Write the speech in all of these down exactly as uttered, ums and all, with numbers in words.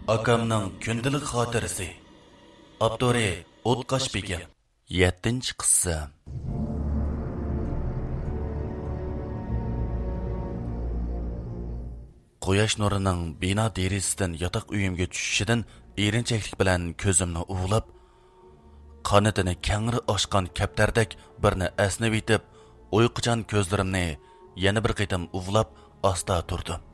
ئاكامنىڭ كۈندىلىك خاتىرىسى. ئاپتورى: ئوتقاش بېگىم. يەتتىنچى قىسسە. قۇياش نۇرىنىڭ بىنا دېرىزىسىدىن ياتاق ئۆيۈمگە چۈشۈشىدىن ئېرىنچەكلىك بىلەن كۆزۈمنى ئۇۋىلاپ، قانىتىنى كەڭرى ئاچقان كەپتەردەك بىرنى ئەسنىۋېتىپ، ئۇيقۇچان كۆزلىرىمنى يەنە بىر قېتىم ئۇۋىلاپ ئاستا تۇردۇم.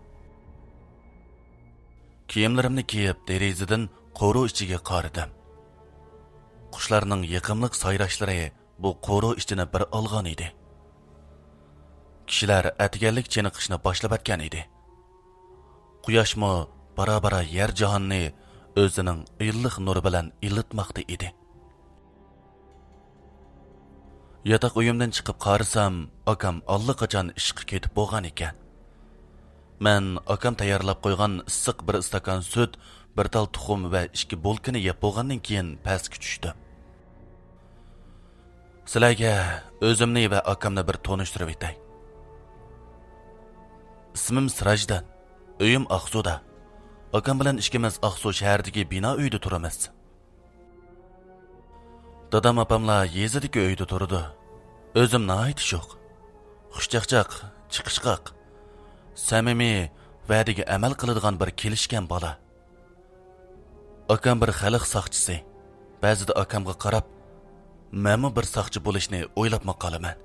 كىيىملىرىمنى كىيىپ، دېرىزىدىن قورۇ ئىچىگە قارىدىم. قۇشلارنىڭ يېقىملىق سايراشلىرى بۇ قورۇ ئىچىنى بىر ئالغان ئىدى. كىشىلەر ئەتىگەنلىك چېنىقىشنى باشلىۋەتكەن ئىدى. قۇياشمۇ بارا-بارا يەر جاھاننى ئۆزىنىڭ ئىللىق نۇرى بىلەن ئىللىتماقتا ئىدى. ياتاق ئۆيۈمدىن چىقىپ قارىسام، ئاكام ئاللىقاچان ئىشقا كېتىپ بولغان ئىكەن. مەن ئاكام تەييارلاپ قويغان ئىسسىق بىر ئىستاكان سۈت، بىر تال تۇخۇم ۋە ئىككى بولكىنى يەپ بولغاندىن كېيىن پەسكە چۈشتۈم. سىلەرگە ئۆزۈمنى ۋە ئاكامنى بىر تونۇشتۇرۇۋېتەي. ئىسمىم سىراجدىن. ئۆيۈم ئاقسۇدا. ئاكام بىلەن ئىككىمىز ئاقسۇ شەھىرىدىكى بىنا ئۆيدە تۇرىمىز. دادام ئاپاملار يېزىدىكى ئۆيدە تۇرىدۇ. ئۆزۈم ناھايىتى شوخ، خۇشچاقچاق، چىقىشقاق، سەمىمىي، ۋەدىگە ئەمەل قىلىدىغان بىر كېلىشكەن بالا. ئاكام بىر خەلق ساقچىسى. بەزىدە ئاكامغا قاراپ، مەنمۇ بىر ساقچى بولۇشنى ئويلاپمۇ قالىمەن.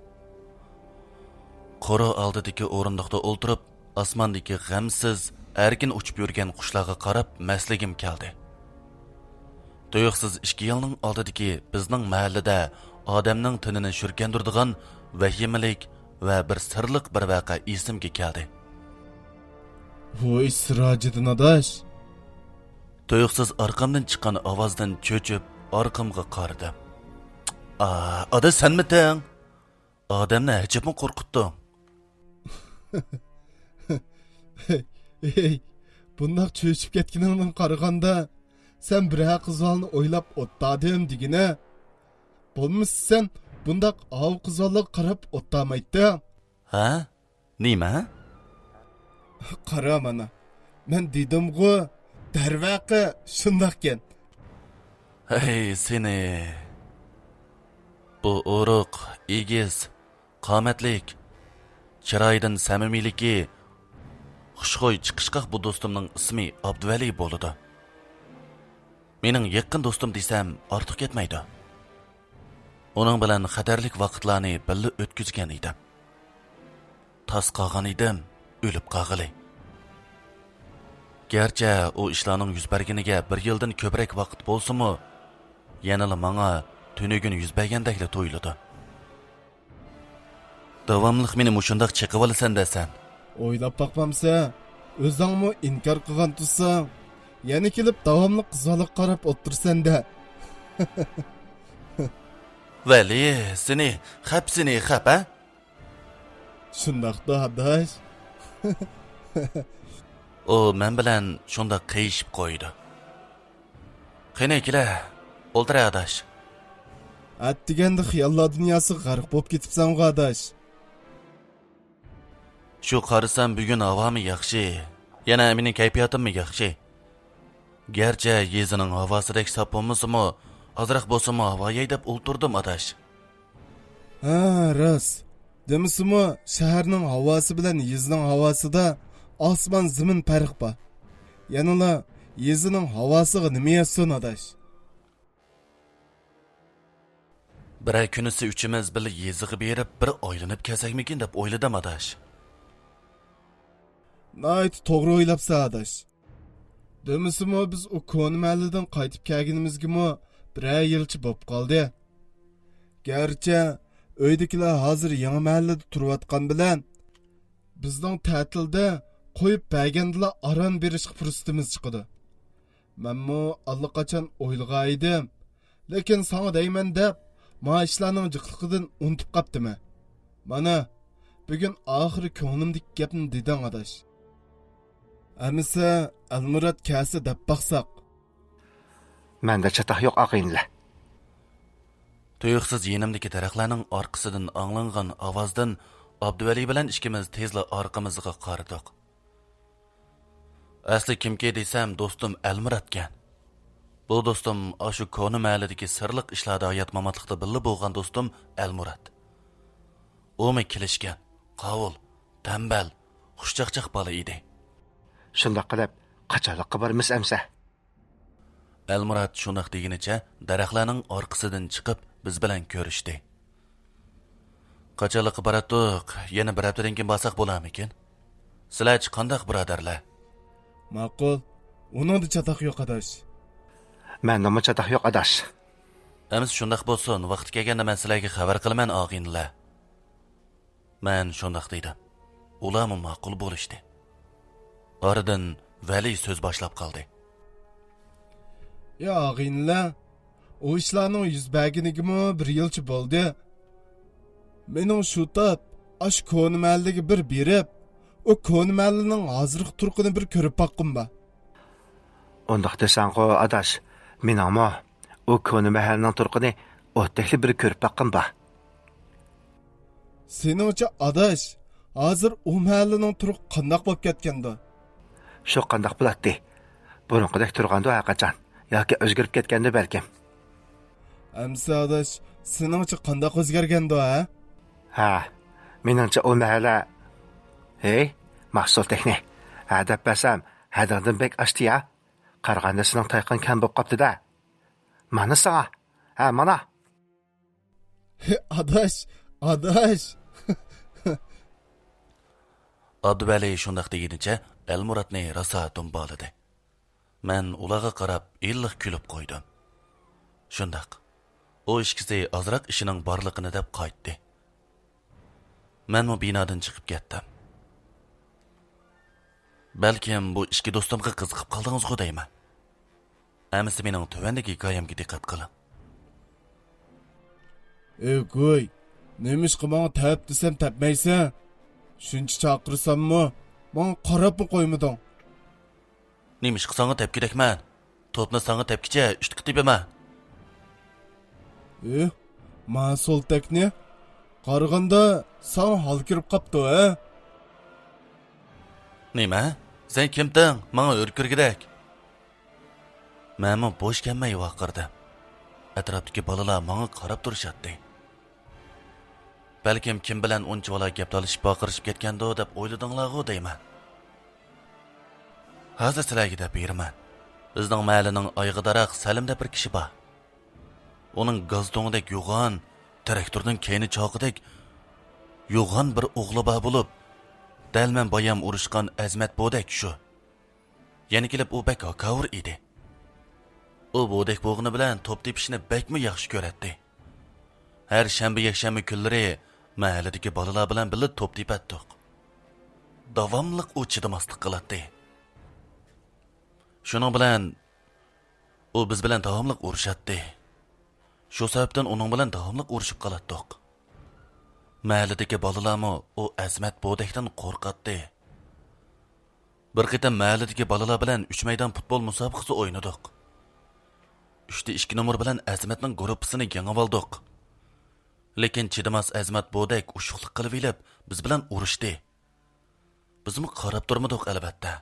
قورۇ ئالدىدىكى ئورۇندۇقتا ئولتۇرۇپ، ئاسماندىكى غەمسىز، ئەركىن ئۇچۇپ يۈرگەن قۇشلارغا قاراپ مەستلىگۈم كەلدى. تۇيۇقسىز ئىككى يىلنىڭ ئالدىدىكى بىزنىڭ مەھەللىدە ئادەمنىڭ تېنىنى شۈركەندۈرىدىغان ۋەھىمىلىك ۋە بىر سىرلىق بىر ۋەقە ئېسىمگە كەلدى. ۋوي، سىراجىدىن ئاداش! تۇيۇقسىز ئارقامدىن چىققان ئاۋازدىن چۆچۈپ، ئارقامغا قارىدىم. ئا، ئاداش، سەنمىتىڭ؟ ئادەمنى ئەجەبمۇ قورقۇتتۇڭ. ھېي، بۇنداق چۆچۈپ كەتكىنىڭدىن قارىغاندا، سەن بىرەر قىزۋالنى ئويلاپ ئولتۇردىم دېگىنە. بولمىسا سەن بۇنداق ئاۋۇ قىزۋالغا قاراپ ئولتۇرمايتتىڭ. ھە؟ نېمە؟ قارا مانا، مەن دېدىمغۇ، دەرۋەقە شۇنداقكەن. ھەي سېنى! بۇ ئورۇق، ئېگىز، قامەتلىك، چىرايىدىن سەمىمىيلىكى، خۇشخۇي چىقىشقاق بۇ دوستۇمنىڭ ئىسمى ئابدۇۋەلى بولىدۇ. مېنىڭ يېقىن دوستۇم دېسەم ئارتۇق كەتمەيدۇ. ئۇنىڭ بىلەن خەتەرلىك ۋاقىتلارنى بىللە ئۆتكۈزگەن ئىدىم. تاس قالغان ئىدىم، ئۆلۈپ قالغىلى. گەرچە ئۇ ئىشلارنىڭ يۈز بەرگىنىگە بىر يىلدىن كۆپرەك ۋاقىت بولسىمۇ، يەنىلا ماڭا تۈنۈگۈن يۈز بەرگەندەكلا تۇيۇلىدۇ. داۋاملىق مېنى مۇشۇنداق چېقىۋالىسەن دەسەن. ئويلاپ باقمامسەن، ئۆزۈڭمۇ ئىنكار قىلغان تۇرساڭ، يەنە كېلىپ داۋاملىق قىزغىنلىققا قاراپ ئولتۇرىسەن-دە. ۋەلى، سېنى خەپ، سېنى خەپ، ھە؟ شۇنداقتا، ئاداش. ئۇ مەن بىلەن شۇنداق قېيىشىپ قويىدۇ. قېنى، كېلە، ئولتۇراي، ئاداش. ئەتىگەندە خىياللار دۇنياسىغا غەرق بولۇپ كېتىپسەنغۇ، ئاداش. شۇ قارىسام، بۈگۈن ھاۋامۇ ياخشى. يەنە مېنىڭ كەيپىياتىممۇ ياخشى. گەرچە يېزىنىڭ ھاۋاسىدەك ساپ بولمىسىمۇ، ئازراق بولسىمۇ ھاۋا يەي دەپ ئولتۇردۇم، ئاداش. ھە، راست. دېمىسىمۇ، شەھەرنىڭ ھاۋاسى بىلەن يېزىنىڭ ھاۋاسىدا ئاسمان زېمىن پەرق بار. يەنىلا يېزىنىڭ ھاۋاسىغا نېمە يەتسۇن، ئاداش؟ بىرەر كۈنىسى ئۈچىمىز بىللە يېزىغا بېرىپ، بىر ئايلىنىپ كەلسەكمىكىن دەپ ئويلىدىم، ئاداش. ناھايىتى توغرا ئويلاپسەن، ئاداش. دېمىسىمۇ، بىز ئۇ كونا مەھەللىدىن قايتىپ كەلگىنىمىزگىمۇ بىرەر يىلچە بوپ قالدى. گەرچە ئۆيدىكىلەر ھازىر يېڭى مەھەللىدە تۇرۇۋاتقان بىلەن، بىزنىڭ تەتىلدە قويۇپ بەرگەندىلا ئاران بېرىشقا پۇرسىتىمىز چىقىدۇ. مەنمۇ ئاللىقاچان ئويلىغان ئىدىم، لېكىن ساڭا دەيمەن دەپ، ما ئىشلارنىڭ جىقلىقىدىن ئۇنتۇپ قاپتىمەن. مانا، بۈگۈن ئاخىرى كۆڭلۈمدىكى گەپنى دېدىڭ، ئاداش. ئەمىسە، ئەلمۇرات كەلسە دەپ باقساق. مەندە چاتاق يوق، ئاغىنىلەر. تۇيۇقسىز يېنىمدىكى دەرەخلەرنىڭ ئارقىسىدىن ئاڭلانغان ئاۋازدىن ئابدۇۋەلى بىلەن ئىككىمىز تېزلا ئارقىمىزغا قارىدۇق. ئەسلى كىمكى دېسەم، دوستۇم ئەلمۇراتكەن. بۇ دوستۇم ئاشۇ كونا مەھەللىدىكى سىرلىق ئىشلاردا ھايات-ماماتلىقتا بىللە بولغان دوستۇم ئەلمۇرات. ئۇمۇ كېلىشكەن، قاۋۇل، تەمبەل، خۇشچاقچاق بالا ئىدى. شۇنداق قىلىپ، قاچانلىققا بارىمىز ئەمسە؟ ئەلمۇرات شۇنداق دېگىنىچە دەرەخلەرنىڭ ئارقىسىدىن چىقىپ، بىز بىلەن كۆرۈشتى. قاچانلىققا باراتتۇق، يەنە بىر ھەپتىدىن كېيىن بارساق بولارمىكىن؟ سىلەرچە قانداق، بۇرادەرلەر؟ ماقۇل. ئۇنىڭدا چاتاق يوق، ئاداش. مەندىمۇ چاتاق يوق، ئاداش. ئەمىسە شۇنداق بولسۇن، ۋاقتى كەلگەندە مەن سىلەرگە خەۋەر قىلىمەن، ئاغىنىلەر. مەن شۇنداق دېدىم. ئۇلارمۇ ماقۇل بولۇشتى. ئارىدىن ۋەلى سۆز باشلاپ قالدى. يا ئاغىنىلەر، ئۇ ئىشلارنىڭ يۈز بەرگىنىگىمۇ بىر يىلچە بولدى. مېنىڭ شۇ تاپ ئاشۇ كونا مەھەللىگە بىر بېرىپ، ئۇ كونا مەھەللىنىڭ ھازىرقى تۇرقىنى بىر كۆرۈپ باققۇم بار. ئۇنداق دېسەڭغۇ، ئاداش، مېنىڭمۇ ئۇ كونا مەھەللىنىڭ تۇرقىنى ئوتتەكلا بىر كۆرۈپ باققۇم بار. سېنىڭچە، ئاداش، ھازىر ئۇ مەھەللىنىڭ تۇرقى قانداق بولۇپ كەتكەندۇ؟ شۇ قانداق بولاتتى؟ بۇرۇنقىدەك تۇرغاندۇ ھەرقاچان؟ ياكى ئۆزگىرىپ كەتكەندۇ بەلكىم؟ ئەمسە ئاداش، سېنىڭچە قانداق ئۆزگەرگەندۇ، ھە؟ ھە، مېنىڭچە ئۇ مەھەللە. ھەي، ماقۇل تېخنى، ھە دەپ بەرسەم، ھەدىڭدىن بەك ئاشتى يا. قارىغاندا سېنىڭ تايىقىڭ كەم بولۇپ قاپتۇ-دە. مانا ساڭا. ھە، مانا. ئاداش، ئاداش. ئابدۇۋەلى شۇنداق دېگىنىچە ئەلمۇراتنى راسا دۇمبالىدى. مەن ئۇلارغا قاراپ ئىللىق كۈلۈپ قويدۇم. شۇنداق، ئۇ ئىككىسى ئازراق ئىشىنىڭ بارلىقىنى دەپ قايتتى. مەنمۇ بىنادىن چىقىپ كەتتىم. بەلكىم بۇ ئىككى دوستۇمغا قىزىقىپ قالدىڭىزغۇ دەيمەن. ئەمىسە مېنىڭ تۆۋەندىكى ھېكايەمگە دىققەت قىلىڭ. ئۆگۈي، نېمىشقا ماڭا تەپ دېسەم تەپمەيسەن؟ شۇنچە چاقىرساممۇ، ماڭا قاراپمۇ قويمىدىڭ. نېمىشقا ساڭا تەپكۈدەكمەن؟ توپنى ساڭا تەپكىچە ئۈچ قېتىم تېپىمەن. ئېھ، مانا سول تەكنى. قارىغاندا ساڭا ھال كىرىپ قاپتۇ، ھە؟ نېمە؟ سەن كىمتىڭ؟ ماڭا ھۆركىرىگۈدەك. مەنمۇ بوش كەلمەي ۋارقىرىدىم. ئەتراپتىكى بالىلار ماڭا قاراپ تۇرۇشاتتى. بەلكىم كىم بىلەن ئۇنچىۋالا گەپ تالىشىپ ۋارقىرىشىپ كەتكەندۇ دەپ ئويلىدىڭلارغۇ دەيمەن. ھازىر سىلەرگە دەپ بېرىمەن. بىزنىڭ مەھەللىنىڭ ئايىغىداراق سەلىم دەپ بىر كىشى بار. ئۇنىڭ گاز تۇڭىدەك يوغان، تىراكتورنىڭ كەينى چاقىدەك يوغان بىر ئوغلى بار بولۇپ، دەل مەن بايام ئۇرۇشقان ئەزىمەت بودەك شۇ. يەنە كېلىپ ئۇ بەك ھاكاۋۇر ئىدى. ئۇ بودەك بولغىنى بىلەن توپ تېپىشنى بەكمۇ ياخشى كۆرەتتى. ھەر شەنبە، يەكشەنبە كۈنلىرى مەھەللىدىكى بالىلار بىلەن بىللە توپ تېپەتتۇق. داۋاملىق ئۇ چىدىماسلىق قىلاتتى. شۇنىڭ بىلەن ئۇ بىز بىلەن داۋاملىق ئۇرۇشاتتى. شۇ سەۋەبتىن ئۇنىڭ بىلەن داۋاملىق ئۇرۇشۇپ قالاتتۇق. مەھەللىدىكى بالىلارمۇ ئۇ ئەزىمەت بودەكتىن قورقاتتى. بىر قېتىم مەھەللىدىكى بالىلار بىلەن ئۈچ مەيدان پۇتبول مۇسابىقىسى ئوينىدۇق. ئۈچتە ئىككى نومۇر بىلەن ئەزىمەتنىڭ گۇرۇپپىسىنى يېڭىۋالدۇق. لېكىن چىدىماس ئەزىمەت بودەك ئۇششۇقلۇق قىلىۋېلىپ، بىز بىلەن ئۇرۇشتى. بىزمۇ قاراپ تۇرمىدۇق، ئەلۋەتتە.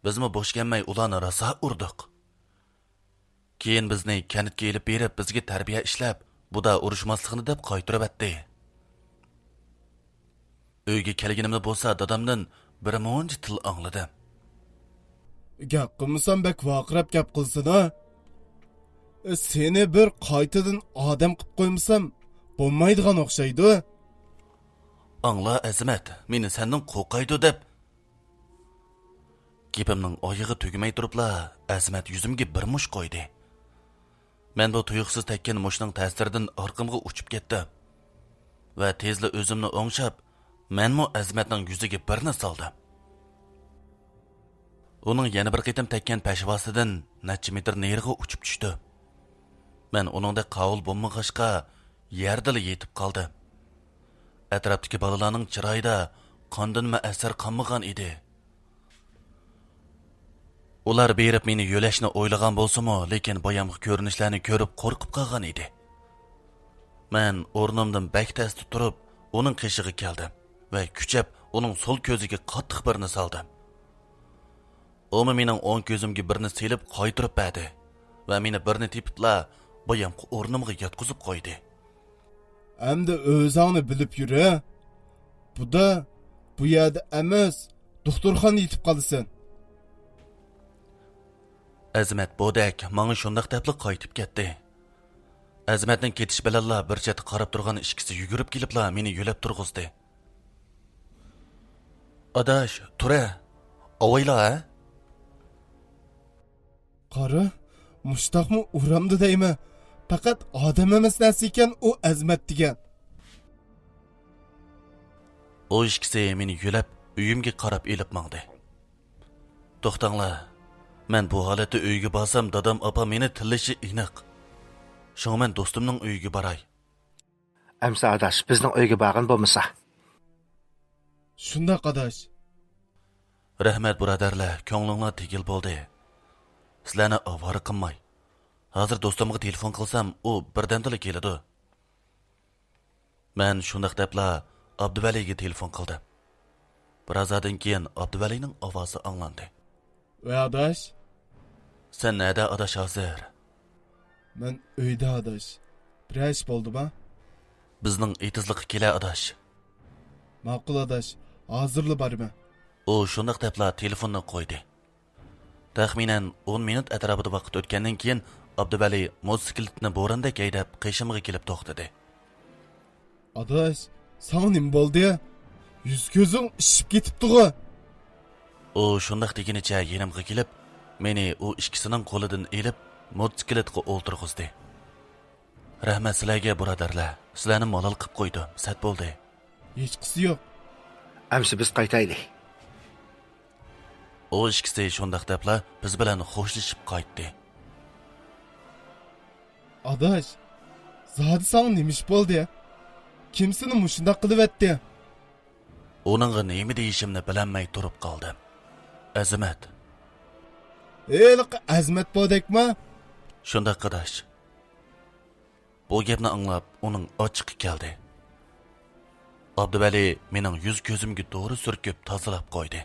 بىزمۇ بوش كەلمەي ئۇلارنى راسا ئۇردۇق. كېيىن بىزنى كەنتكە ئېلىپ بېرىپ، بىزگە تەربىيە ئىشلەپ، بۇدا ئۇرۇشماسلىقنى دەپ قايتۇرۇۋەتتى. ئۆيگە كەلگىنىمدە بولسا دادامدىن بىر مۇنچە تىل ئاڭلىدىم. گەپ قىلمىسام بەك ۋارقىراپ گەپ قىلسىنا. سېنى بىر قايتىدىن ئادەم قىلىپ قويمىسام بولمايدىغان ئوخشايدۇ. ئاڭلا ئەزىمەت، مېنى سەندىن قورقايدۇ دەپ. گېپىمنىڭ ئايىغى تۈگىمەي تۇرۇپلا ئەزىمەت يۈزۈمگە بىر مۇشت قويدى. مەن بۇ تۇيۇقسىز تەگكەن مۇشتنىڭ تەسىرىدىن ئارقامغا ئۇچۇپ كەتتىم ۋە تېزلا ئۆزۈمنى ئوڭشاپ، مەنمۇ ئەزىمەتنىڭ يۈزىگە بىرنى سالدىم. ئۇنىڭ يەنە بىر قېتىم تەگكەن پەشۋاسىدىن نەچچە مېتىر نېرىغا ئۇچۇپ چۈشتى. مەن ئۇنىڭدەك قاۋۇل بولمىغاچقا، يەردىلا يېتىپ قالدىم. ئەتراپتىكى بالىلارنىڭ چىرايىدا قاندىنمۇ ئەسەر قالمىغان ئىدى. ئۇلار بېرىپ مېنى يۆلەشنى ئويلىغان بولسىمۇ، لېكىن بايامقى كۆرۈنۈشلەرنى كۆرۈپ قورقۇپ قالغان ئىدى. مەن ئورنۇمدىن بەك تەستە تۇرۇپ، ئۇنىڭ قېشىغا كەلدىم ۋە كۈچەپ ئۇنىڭ سول كۆزىگە قاتتىق بىرنى سالدىم. ئۇمۇ مېنىڭ ئوڭ كۆزۈمگە بىرنى سېلىپ قايتۇرۇپ بەردى ۋە مېنى بىرنى تېپىپلا بايامقى ئورنۇمغا ياتقۇزۇپ قويدى. ئەمدى ئۆزۈڭنى بىلىپ يۈر، ھە؟ بۇدا، بۇ يەردە ئەمەس، دوختۇرخانىدا يېتىپ قالىسەن. ئەزىمەت بۇدەك ماڭا شۇنداق دەپلا قايتىپ كەتتى. ئەزىمەتنىڭ كېتىشى بىلەنلا بىر چەتتە قاراپ تۇرغان ئىككىسى يۈگۈرۈپ كېلىپلا مېنى يۆلەپ تۇرغۇزدى. ئاداش، تۇرە. ئاۋايلا، ھە؟ قارا، مۇشتاقمۇ ئۇرامدۇ دەيمەن. پەقەت ئادەم ئەمەس نەرسە ئىكەن ئۇ ئەزىمەت دېگەن. ئۇ ئىككىسى مېنى يۆلەپ، ئۆيۈمگە قاراپ ئېلىپ ماڭدى. توختاڭلار، مەن بۇ ھالەتتە ئۆيگە بارسام، دادام ئاپام مېنى تىللىشى ئېنىق. شۇڭا مەن دوستۇمنىڭ ئۆيىگە باراي. ئەمسە ئاداش، بىزنىڭ ئۆيگە بارغىن بولمىسا. شۇنداق ئاداش. رەھمەت بۇرادەرلەر، كۆڭلۈڭلار تېگىل بولدى. سىلەرنى ئاۋارە قىلماي. ھازىر دوستۇمغا تېلېفون قىلسام، ئۇ بىردەمدىلا كېلىدۇ. مەن شۇنداق دەپلا ئابدۇۋەلىگە تېلېفون قىلدىم. بىرازدىن كېيىن ئابدۇۋەلىنىڭ ئاۋازى ئاڭلاندى. ۋە ئاداش؟ سەن نەدە ئاداش ھازىر؟ مەن ئۆيدە ئاداش. بىرەر ئىش بولدىما؟ بىزنىڭ ئېتىزلىققا كېلە ئاداش. ماقۇل ئاداش، ھازىرلا بارىمەن. ئۇ شۇنداق دەپلا تېلېفوننى قويدى. تەخمىنەن ئون مىنۇت ئەتراپىدا ۋاقىت ئۆتكەندىن كېيىن، ئابدۇۋەلى موتوسىكلىتىنى بوراندەك ھەيدەپ، قېشىمغا كېلىپ توختىدى. ئاداش، ساڭا نېمە بولدى؟ يۈز-كۆزۈڭ ئىششىپ كېتىپتىغۇ؟ ئۇ شۇنداق دېگىنىچە يېنىمغا كېلىپ، مېنى ئۇ ئىككىسىنىڭ قولىدىن ئېلىپ، موتوسىكلىتقا ئولتۇرغۇزدى. رەھمەت سىلەرگە، بۇرادەرلەر. سىلەرنى مالال قىپ قويدۇم. سەت بولدى. ھېچقىسى يوق. ئەمسە بىز قايتايلى. ئۇ ئىككىسى شۇنداق دەپلا بىز بىلەن خوشلىشىپ قايتتى. ئاداش، زادى ساڭا نېمە ئىش بولدى؟ كىم سېنى مۇشۇنداق قىلىۋەتتى؟ ئۇنىڭغا نېمە دېيىشىمنى بىلەلمەي تۇرۇپ قالدىم. ئەزىمەت. ھېلىقى ئەزىمەت بودەكما؟ شۇنداق، ئاداش. بۇ گەپنى ئاڭلاپ، ئۇنىڭ ئاچچىقى كەلدى. ئابدۇۋەلى مېنىڭ يۈز-كۆزۈمگە دورا سۈركۈپ تازىلاپ قويدى.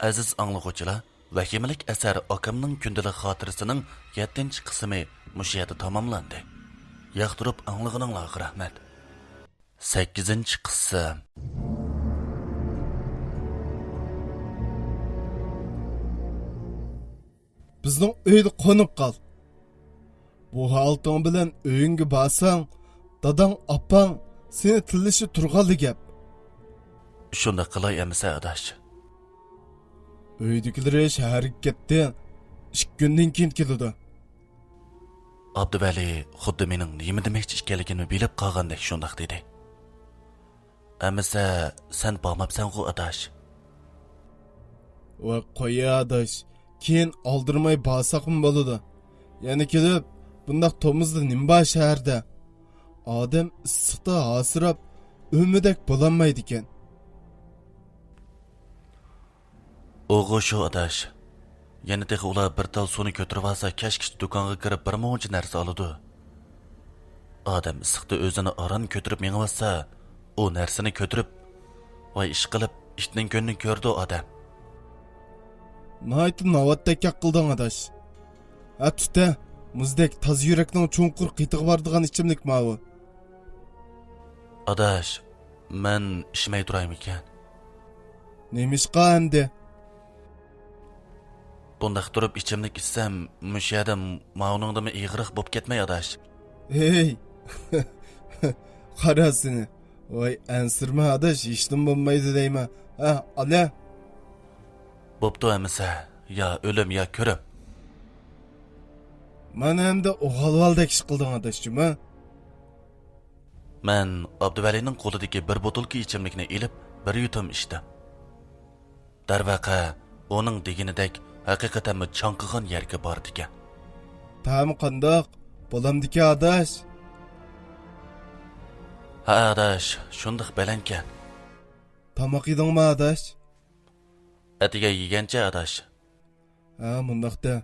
ئەزىز ئاڭلىغۇچىلار، ۋەھىمىلىك ئەسەر ئاكامنىڭ كۈندىلىك خاتىرىسىنىڭ يەتتىنچى قىسمى مۇشۇ يەردە تاماملاندى. ياقتۇرۇپ ئاڭلىغىنىڭلارغا رەھمەت. سەككىزىنچى قىسىم. بىزنىڭ ئۆيدە قونۇپ قال. بۇ ھالىتىڭ بىلەن ئۆيۈڭگە بارساڭ، داداڭ، ئاپاڭ سېنى تىللىشى تۇرغانلا گەپ. شۇنداق قىلاي ئەمىسە، ئاداش. ئۆيدىكىلىرى شەھەرگە كەتتى. ئىككى كۈندىن كېيىن كېلىدۇ. ئابدۇۋەلى خۇددى مېنىڭ نېمە دېمەكچى ئىكەنلىكىمنى بىلىپ قالغاندەك شۇنداق دېدى. ئەمىسە، سەن بارماپسەنغۇ، ئاداش؟ ۋاي، قوي، ئاداش. كېيىن ئالدىرىماي بارساقمۇ بولىدۇ. يەنە كېلىپ، بۇنداق تومۇزدا نېمە بار شەھەردە؟ ئادەم ئىسسىقتا ھاسىراپ، ئۆلمىدەك بولالمايدىكەن. ئۇغۇ شۇ، ئاداش. يەنە تېخى ئۇلار بىر تال سۇنى كۆتۈرۈۋالسا، كەچكىچە دۇكانغا كىرىپ بىر مۇنچە نەرسە ئالىدۇ. ئادەم ئىسسىقتا ئۆزىنى ئاران كۆتۈرۈپ مېڭىۋاتسا، ئۇ نەرسىنى كۆتۈرۈپ، ۋاي ئىشقىلىپ، ئىتنىڭ كۆڭلىنى كۆرىدۇ ئادەم. ناھايىتى ناۋاتتەك گەپ قىلدىڭ، ئاداش. ھە، تۈتە، مۇزدەك تازا يۈرەكنىڭ چوڭقۇر قېتىغا بارىدىغان ئىچىملىك ماۋۇ. ئاداش، مەن ئىچمەي تۇرايمىكەن؟ نېمىشقا ئەمدى؟ بۇنداق تۇرۇپ ئىچىملىك ئىچسەم، مۇشۇ يەردە ماۋۇنىڭدىنمۇ ئېغىرراق بولۇپ كەتمەي، ئاداش؟ ھېي! قارا سېنى. ۋاي، ئەنسىرىمە، ئاداش، ھېچنېمە بولمايدۇ دەيمەن. ھە، ئالە! بوپتۇ ئەمىسە، يا ئۆلۈم، يا كۆرۈم. مانا ئەمدى ئوغالۋالدەك ئىش قىلدىڭ، ئاداش جۇما. مەن ئابدۇۋەلىنىڭ قولىدىكى بىر بوتۇلكا ئىچىملىكنى ئېلىپ، بىر يۇتۇم ئىچتىم. دەرۋەقە، ئۇنىڭ دېگىنىدەك ھەقىقەتەنمۇ چاڭقىغان يەرگە بارىدىكەن. تەمى قانداق؟ بولامدىكەن، ئاداش؟ ھە، ئاداش، شۇنداق بەلەنكەن. تاماق يېدىڭمۇ، ئاداش؟ ئەتىگەن يېگەنچە، ئاداش. ھە، مۇنداقتا.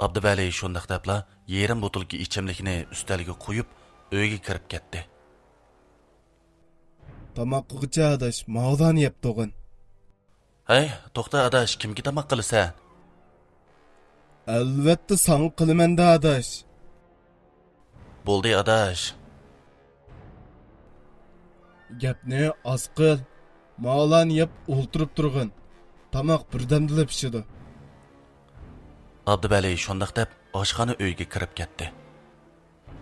ئابدۇۋەلى شۇنداق دەپلا يېرىم بوتۇلكا ئىچىملىكنى ئۈستەلگە قويۇپ، ئۆيگە كىرىپ كەتتى. تاماق قىلغۇچە، ئاداش، ماۋۇلارنى يەپ تۇرغىن. ھەي، توختا ئاداش، كىمگە تاماق قىلىسەن؟ ئەلۋەتتە ساڭا قىلىمەن-دە، ئاداش. بولدى ئاداش. گەپنى ئاز قىل. ماۋۇلارنى يەپ ئولتۇرۇپ تۇرغىن. تاماق بىردەمدىلا پىشىدۇ. ئابدۇۋەلى شۇنداق دەپ ئاشخانا ئۆيگە كىرىپ كەتتى.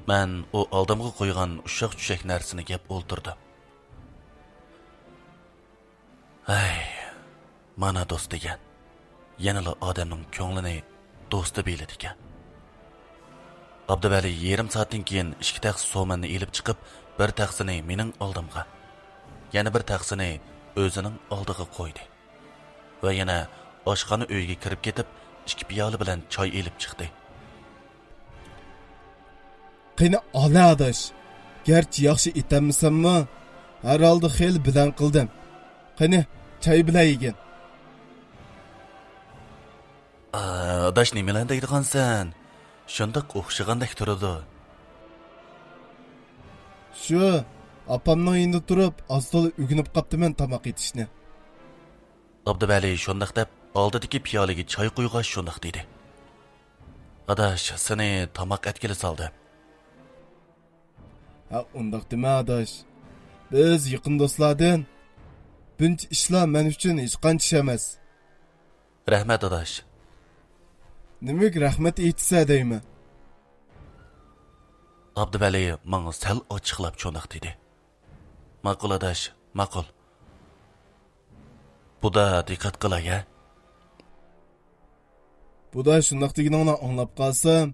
مەن ئۇ ئالدىمغا قويغان ئۇششاق-چۈششەك نەرسىنى يەپ ئولتۇردۇم. ھەي، مانا دوست دېگەن. يەنىلا ئادەمنىڭ كۆڭلىنى دوستى بىلىدىكەن. ئابدۇۋەلى يېرىم سائەتتىن كېيىن ئىككى تەخسە سوماننى ئېلىپ چىقىپ، بىر تەخسىنى مېنىڭ ئالدىمغا، يەنە بىر تەخسىنى ئۆزىنىڭ ئالدىغا قويدى. ۋە يەنە ئاشخانا ئۆيگە كىرىپ كېتىپ، ئىككى پىيالە بىلەن چاي ئېلىپ چىقتى. قېنى، ئالا ئاداش. گەرچە ياخشى ئېتەلمىسەممۇ، ھەر ھالدا خېلى بىلەن قىلدىم. قېنى، چاي بىلەن يېگىن. ئا، ئاداش، نېمىلەرنى دەيدىغانسەن؟ شۇنداق ئوخشىغاندەك تۇرىدۇ. شۇ، ئاپامنىڭ يېنىدا تۇرۇپ، ئاز-تولا ئۆگىنىپ قاپتىمەن تاماق ئېتىشنى. ئابدۇۋەلى شۇنداق دەپ، ئالدىدىكى پىيالىگە چاي قۇيغاچ شۇنداق دېدى. ئاداش، سېنى تاماق ئەتكىلى سالدىم. ھە، ئۇنداق دېمە، ئاداش. بىز يېقىن دوستلاردىن. بۇنچە ئىشلار مەن ئۈچۈن ھېچقانچە ئىش ئەمەس. رەھمەت، ئاداش. نېمىگە رەھمەت ئېيتىسەن دەيمەن؟ ئابدۇۋەلى ماڭا سەل ئاچچىقلاپ چۇنۇق دېدى. ماقۇل، ئاداش، ماقۇل. بۇدا دىققەت قىلاي، ھە؟ بۇدا شۇنداق دېگىنىڭنى ئاڭلاپ قالسام،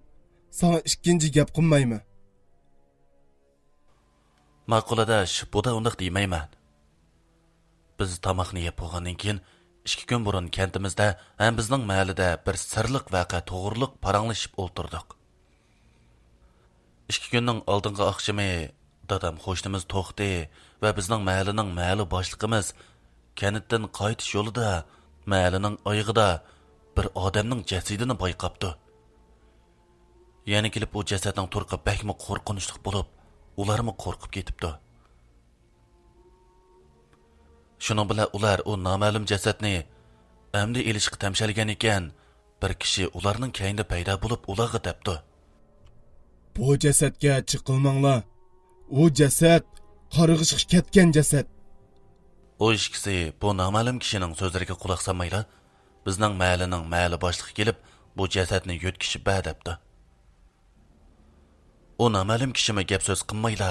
ساڭا ئىككىنچى گەپ قىلمايمەن. ماقۇل ئاداش، بۇدا ئۇنداق دېمەيمەن. بىز تاماقنى يەپ بولغاندىن كېيىن، ئىككى كۈن بۇرۇن كەنتىمىزدە ھەم بىزنىڭ مەھەللىدە بىر سىرلىق ۋەقە توغرۇلۇق پاراڭلىشىپ ئولتۇردۇق. ئىككى كۈننىڭ ئالدىنقى ئاخشىمى دادام قوشنىمىز توختى ۋە بىزنىڭ مەھەللىنىڭ مەھەللە باشلىقىمىز كەنتتىن قايتىش يولىدا مەھەللىنىڭ ئايىغىدا بىر ئادەمنىڭ جەسىتىنى بايقاپتۇ. يەنە كېلىپ ئۇ جەسەتنىڭ تۇرقى بەكمۇ قورقۇنچلۇق بولۇپ، ئۇلارمۇ قورقۇپ كېتىپتۇ. شۇنىڭ بىلەن ئۇلار ئۇ نامەلۇم جەسەتنى ئەمدى ئېلىشقا تەمشەلگەن ئىكەن، بىر كىشى ئۇلارنىڭ كەينىدە پەيدا بولۇپ، ئۇلارغا دەپتۇ: «بۇ جەسەتكە چېقىلماڭلار. ئۇ جەسەت قارغىشقا كەتكەن جەسەت.» ئۇ ئىككىسى بۇ نامەلۇم كىشىنىڭ سۆزلىرىگە قۇلاق سالمايلا، بىزنىڭ مەھەللىنىڭ مەھەللە باشلىقى كېلىپ، بۇ جەسەتنى يۆتكىشىپ بەر دەپتۇ. ئۇ نامەلۇم كىشىمۇ گەپ سۆز قىلمايلا،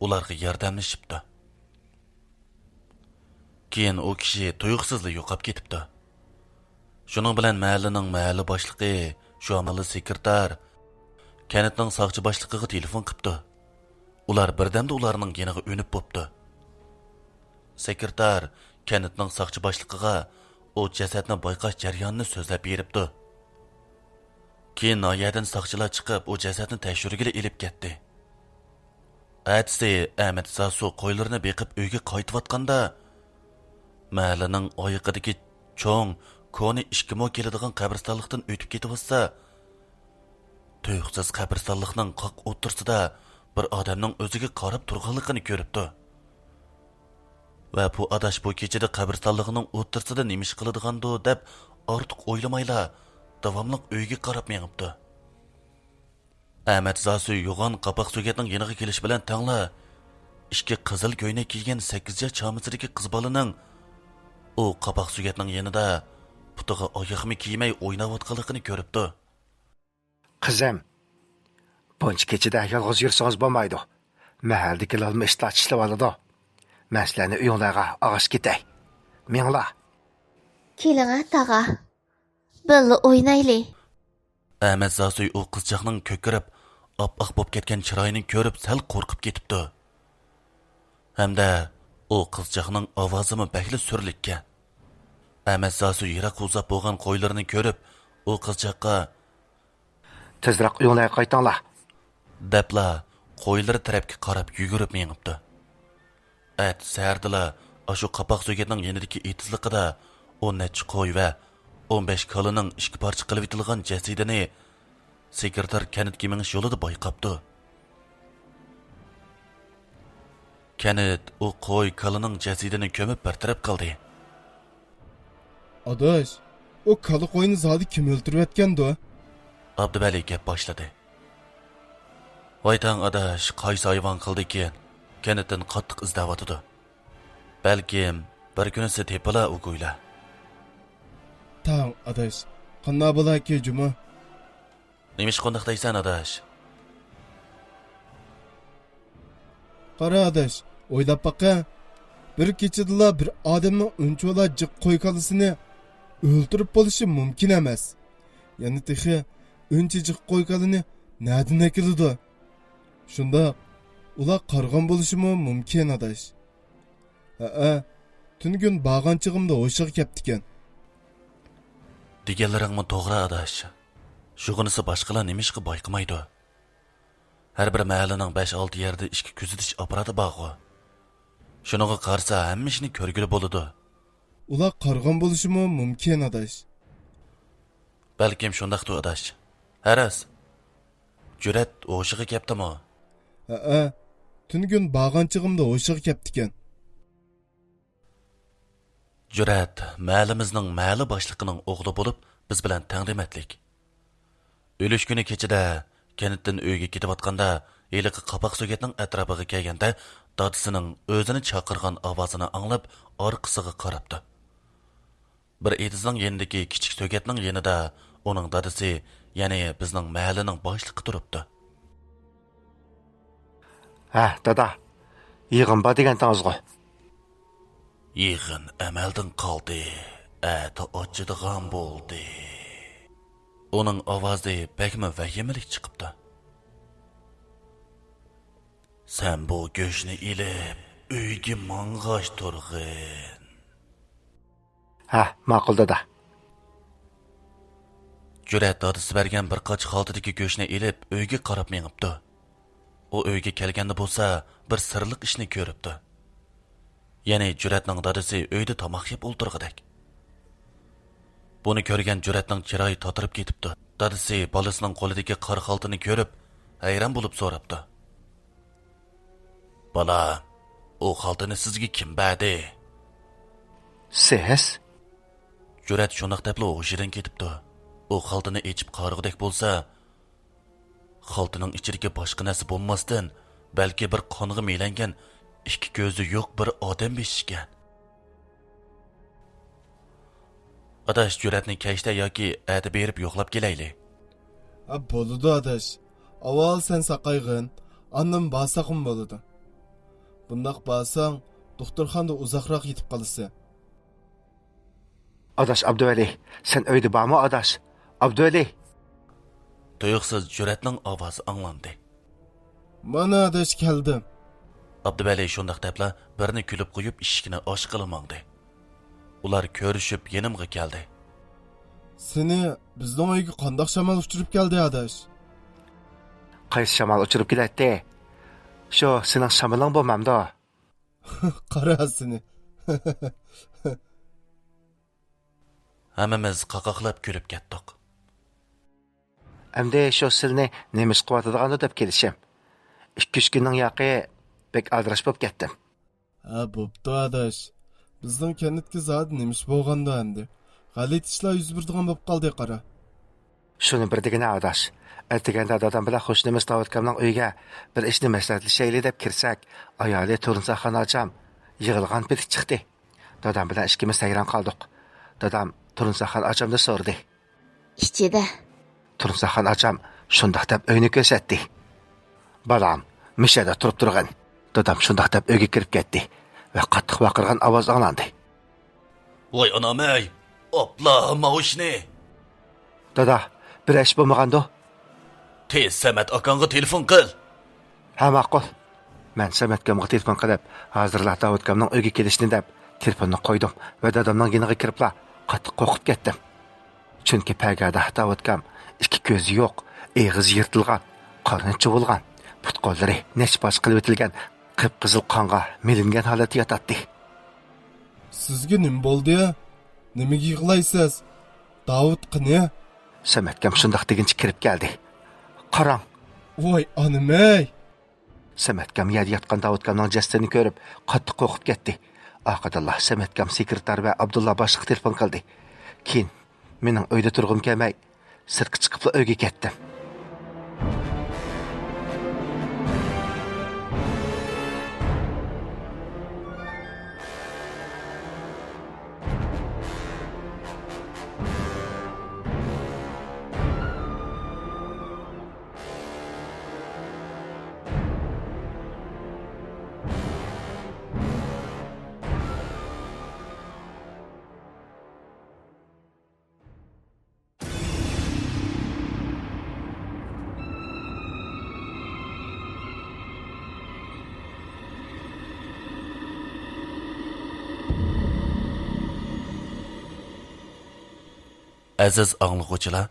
ئۇلارغا ياردەملىشىپتۇ. كېيىن ئۇ كىشى تۇيۇقسىزلا يوقاپ كېتىپتۇ. شۇنىڭ بىلەن مەھەللىنىڭ مەھەللە باشلىقى، شۇ ئامالدا سېكرېتار، كەنتنىڭ ساقچى باشلىقىغا تېلېفون قىپتۇ. ئۇلار بىردەمدە ئۇلارنىڭ يېنىغا ئۈنۈپ بوپتۇ. سېكرېتار كەنتنىڭ ساقچى باشلىقىغا ئۇ جەسەتنى بايقاش جەريانىنى سۆزلەپ بېرىپتۇ. كېيىن ناھىيەدىن ساقچىلار چىقىپ، ئۇ جەسەتنى تەكشۈرگىلى ئېلىپ كەتتى. ئەتىسى ئەمەت زاسۇ قويلىرىنى بېقىپ ئۆيگە قايتىۋاتقاندا، مەھەللىنىڭ ئايىقىدىكى چوڭ، كونا ئىككى مو كېلىدىغان قەبرىستانلىقتىن ئۆتۈپ كېتىۋاتسا، تۇيۇقسىز قەبرىستانلىقنىڭ قاق ئوتتۇرىسىدا بىر ئادەمنىڭ ئۆزىگە قاراپ تۇرغانلىقىنى كۆرۈپتۇ. ۋە بۇ ئاداش بۇ كېچىدە قەبرىستانلىقنىڭ ئوتتۇرىسىدا نېمە ئىش قىلىدىغاندۇ دەپ ئارتۇق ئويلىمايلا، داۋاملىق ئۆيىگە قاراپ مېڭىپتۇ. ئەمەت زاسۇ يوغان قاپاق سۆگەتنىڭ يېنىغا كېلىشى بىلەن تەڭلا، ئىككى قىزىل كۆينەك كىيگەن سەككىز ياش چامىسىدىكى قىز بالىنىڭ ئۇ قاپاق سۆگەتنىڭ يېنىدا پۇتىغا ئاياغمۇ كىيمەي ئويناۋاتقانلىقىنى كۆرۈپتۇ. قىزىم، بۇنچە كېچىدە يالغۇز يۈرسىڭىز بولمايدۇ. مەھەللىدىكى لالما ئىتلار چىشلىۋالىدۇ. مەن سىلەرنى ئۆيۈڭلارغا ئاغىشىپ كېتەي. مېڭىڭلار. كېلىڭە، تاغا. بىللە ئوينايلى. ئەمەت زاسۇي ئۇ قىزچاقنىڭ كۆكىرىپ، ئاپئاق بولۇپ كەتكەن چىرايىنى كۆرۈپ سەل قورقۇپ كېتىپتۇ. ھەمدە ئۇ قىزچاقنىڭ ئاۋازىمۇ بەكلا سۈرلۈككەن. ئەمەت زاسۇي يىراق ئۇزاپ بولغان قويلىرىنى كۆرۈپ، ئۇ قىزچاققا، «تېزرەك ئۆيۈڭلارغا قايتىڭلار!» دەپلا قويلىرى تەرەپكە قاراپ يۈگۈرۈپ مېڭىپتۇ. ئەتە سەھەردىلا ئاشۇ قاپاق سۆگەتنىڭ يېنىدىكى ئېتىزلىقىدا ئون نەچچە قوي ۋە ئون بەش كالىنىڭ ئىككى پارچە قىلىۋېتىلغان جەسىتىنى سېكرېتار كەنتكە مېڭىش يولىدا بايقاپتۇ. كەنت ئۇ قوي كالىنىڭ جەسىتىنى كۆمۈپ بىر تەرەپ قىلدى. «ئاداش، ئۇ كالا قوينى زادى كىم ئۆلتۈرۈۋەتكەندۇ؟» ئابدۇۋەلى گەپ باشلىدى. ۋايتاڭ ئاداش، قايسى ھايۋان قىلدىكىن؟ كەنتتىن قاتتىق ئىزدەۋاتىدۇ. بەلكىم بىر كۈنىسى تېپىلا ئۇ گويلا. تاڭ ئاداش، قانداق بولاكى جۇمۇ؟ نېمىشقا ئۇنداق دەيسەن ئاداش؟ قارا ئاداش، ئويلاپ باقە. بىر كېچىدىلا بىر ئادەمنىڭ ئۇنچىۋالا جىق قوي كالىسىنى ئۆلتۈرۈپ بولۇشى مۇمكىن ئەمەس. يەنە تېخى ئۇنچە جىق قوي كالىنى نەدىن ئەكېلىدۇ؟ شۇنداق، ئۇلار قارىغان بولۇشىمۇ مۇمكىن ئاداش. ھەئە، تۈنۈگۈن بارغان چېغىمدا ھوشىغا كەپتىكەن. دېگەنلىرىڭمۇ توغرا ئاداش. شۇغىنىسى باشقىلار نېمىشقا بايقىمايدۇ؟ ھەر بىر مەھەللىنىڭ بەش-ئالتە يەردە ئىچكى كۆزىتىش ئاپپاراتى بارغۇ. شۇنىڭغا قارىسا ھەممە ئىشنى كۆرگىلى بولىدۇ. ئۇلار قارىغان بولۇشىمۇ مۇمكىن ئاداش. بەلكىم شۇنداقتۇ ئاداش. ھە راست. جۈرئەت ھوشىغا كەپتىمۇ؟ ھەئە، تۈنۈگۈن بارغان چېغىمدا ھوشىغا كەپتىكەن. جۈرئەت مەھەللىمىزنىڭ مەھەللە باشلىقىنىڭ ئوغلى بولۇپ، بىز بىلەن تەڭدېمەتلىك. ئۆلۈش كۈنى كېچىدە كەنتتىن ئۆيگە كېتىۋاتقاندا، ھېلىقى قاپاق سۆگەتنىڭ ئەتراپىغا كەلگەندە، دادىسىنىڭ ئۆزىنى چاقىرغان ئاۋازىنى ئاڭلاپ، ئارقىسىغا قاراپتۇ. بىر ئېتىزنىڭ يېنىدىكى كىچىك سۆگەتنىڭ يېنىدا ئۇنىڭ دادىسى، يەنى بىزنىڭ مەھەللىنىڭ باشلىقى تۇرۇپتۇ. ھە، دادا، يىغىن بار دېگەنتىڭىزغۇ؟ يىغىن ئەمەلدىن قالدى، ئەتە ئاچىدىغان بولدى. ئۇنىڭ ئاۋازى بەكمۇ ۋەھىمىلىك چىقىپتۇ. سەن بۇ گۆشنى ئېلىپ، ئۆيگە ماڭغاچ تۇرغىن. ھە، ماقۇل، دادا. جۈرئەت دادىسى بەرگەن بىر قاچا خالتىدىكى گۆشنى ئېلىپ، ئۆيگە قاراپ مېڭىپتۇ. ئۇ ئۆيگە كەلگەندە بولسا، بىر سىرلىق ئىشنى كۆرۈپتۇ. يەنى جۈرئەتنىڭ دادىسى ئۆيدە تاماق يەپ ئولتۇرغۇدەك. بۇنى كۆرگەن جۈرئەتنىڭ چىرايى تاتىرىپ كېتىپتۇ. دادىسى بالىسىنىڭ قولىدىكى قارا خالتىنى كۆرۈپ، ھەيران بولۇپ سوراپتۇ. «بالام، ئۇ خالتىنى سىزگە كىم بەردى؟» «سىز.» جۈرئەت شۇنداق دەپلا ھوشىدىن كېتىپتۇ. ئۇ خالتىنى ئېچىپ قارىغۇدەك بولسا، خالتىنىڭ ئىچىدىكى باشقا نەرسە بولماستىن، بەلكى بىر قانغا مىلەنگەن، ئىككى كۆزى يوق بىر ئادەم بېشى ئىكەن. ئاداش، جۈرئەتنى كەچتە ياكى ئەتە بېرىپ يوقلاپ كېلەيلى. ھە، بولىدۇ ئاداش. ئاۋۋال سەن ساقايغىن، ئاندىن بارساقمۇ بولىدۇ. بۇنداق بارساڭ، دوختۇرخانىدا ئۇزاقراق يېتىپ قالىسەن. ئاداش ئابدۇۋەلى، سەن ئۆيدە بارمۇ ئاداش؟ ئابدۇۋەلى! تۇيۇقسىز جۈرئەتنىڭ ئاۋازى ئاڭلاندى. مانا ئاداش كەلدىم. ئابدۇۋەلى شۇنداق دەپلا بىرنى كۈلۈپ قويۇپ ئىشىكنى ئاچقىلى ماڭدى. ئۇلار كۆرۈشۈپ يېنىمغا كەلدى. سېنى بىزنىڭ ئۆيگە قانداق شامال ئۇچۇرۇپ كەلدى ئاداش؟ قايسى شامال ئۇچۇرۇپ كېلەتتى؟ شۇ سېنىڭ شامىلىڭ بولمامدۇ؟ قارا سېنى. ھەممىمىز قاقاقلاپ كۈلۈپ كەتتۇق. ئەمدى شۇ سىلنى نېمە ئىش قىلىۋاتىدىغاندۇ دەپ كېلىشىم. ئىككى-ئۈچ كۈننىڭ ياقى بەك ئالدىراش بولۇپ كەتتىم. ھە، بوپتۇ ئاداش. بىزنىڭ كەنتكە زادى نېمە ئىش بولغاندۇ ئەمدى؟ غەلىتە ئىشلار يۈز بېرىدىغان بولۇپ قالدى قارا. شۇنى بىر دېگىنە ئاداش. ئەتىگەندە دادام بىلەن خوشنىمىز داۋۇت ئاكامنىڭ ئۆيىگە بىر ئىشنى مەسلىھەتلىشەيلى دەپ كىرسەك، ئايالى تۇرنىساخان ئاچام يىغلىغان پېتى چىقتى. دادام بىلەن ئىككىمىز ھەيران قالدۇق. دادام تۇرنىساخان ئاچامدىن سورىدى. ئىچىدە. تۇرنىساخان ئاچام شۇنداق دەپ ئۆينى كۆرسەتتى. بالام، مۇشۇ يەردە تۇرۇپ تۇرغىن. دادام شۇنداق دەپ ئۆيگە كىرىپ كەتتى ۋە قاتتىق ۋارقىرىغان ئاۋاز ئاڭلاندى. ۋاي ئانام-ئەي! ئاپلا ماۋۇشنى! دادا، بىرەر ئىش بولمىغاندۇ؟ تېز سەمەت ئاكاڭغا تېلېفون قىل. ھە، ماقۇل. مەن سەمەتكامغا تېلېفون قىلىپ، ھازىرلا داۋۇتكامنىڭ ئۆيگە كېلىشىنى دەپ، تېلېفوننى قويدۇم ۋە دادامنىڭ يېنىغا كىرىپلا قاتتىق قورقۇپ كەتتىم. چۈنكى پەرگادە داۋۇتكام ئىككى كۆزى يوق، ئېغىزى يىرتىلغان، قارنى چۇۋۇلغان، پۇت-قوللىرى نەچچە پارچە قىلىۋېتىلگەن قىپقىزىل قانغا مىلەنگەن ھالەتتە ياتاتتى. سىزگە نېمە بولدى؟ نېمىگە يىغلايسىز؟ داۋۇت قېنى؟ سەمەتكام شۇنداق دېگىنىچە كىرىپ كەلدى. قاراڭ! ۋاي ئانىمەي! سەمەتكام يەردە ياتقان داۋۇتكامنىڭ جەسىتىنى كۆرۈپ، قاتتىق قورقۇپ كەتتى. ئارقىدىنلا سەمەتكام سېكرېتار ۋە ئابدۇللا باشلىققا تېلېفون قىلدى. كېيىن مېنىڭ ئۆيدە تۇرغۇم كەلمەي، سىرتقا چىقىپلا ئۆيگە كەتتىم. ئەزىز ئاڭلىغۇچىلار،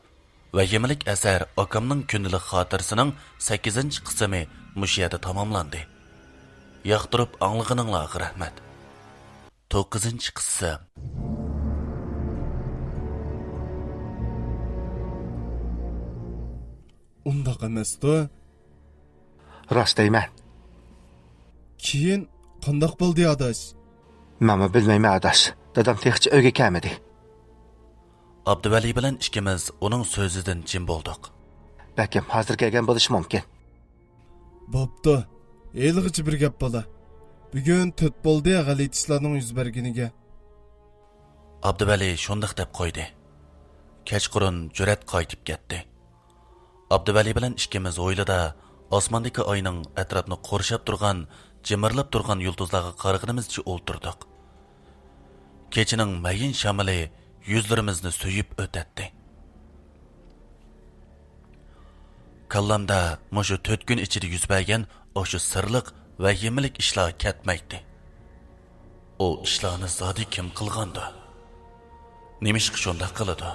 ۋەھىمىلىك ئەسەر ئاكامنىڭ كۈندىلىك خاتىرىسىنىڭ سەككىزىنچى قىسمى مۇشۇ يەردە تاماملاندى. ياقتۇرۇپ ئاڭلىغىنىڭلارغا رەھمەت. توققۇزىنچى قىسىم. ئۇنداق ئەمەستۇ؟ راست دەيمەن. كېيىن قانداق بولدى، ئاداش؟ مەنمۇ بىلمەيمەن، ئاداش. دادام تېخىچە ئۆيگە كەلمىدى. ئابدۇۋەلى بىلەن ئىككىمىز ئۇنىڭ سۆزىدىن جىم بولدۇق. بەلكىم ھازىر كەلگەن بولۇشى مۇمكىن. بوپتۇ. ھېلىغىچە بىر گەپ بالا. بۈگۈن تۆت بولدى غەلىتە ئىشلارنىڭ يۈز بەرگىنىگە. ئابدۇۋەلى شۇنداق دەپ قويدى. كەچقۇرۇن جۈرئەت قايتىپ كەتتى. ئابدۇۋەلى بىلەن ئىككىمىز ھويلىدا ئاسماندىكى ئاينىڭ ئەتراپنى قورشاپ تۇرغان، جىمىرلاپ تۇرغان يۇلتۇزلارغا قارىغىنىمىزچە ئولتۇردۇق. كېچىنىڭ مەيىن شامىلى يۈزلىرىمىزنى سۆيۈپ ئۆتەتتى. كاللامدا مۇشۇ تۆت كۈن ئىچىدە يۈز بەرگەن ئاشۇ سىرلىق، ۋەھىمىلىك ئىشلار كەتمەيتتى. ئۇ ئىشلارنى زادى كىم قىلغاندۇ؟ نېمىشقا شۇنداق قىلىدۇ؟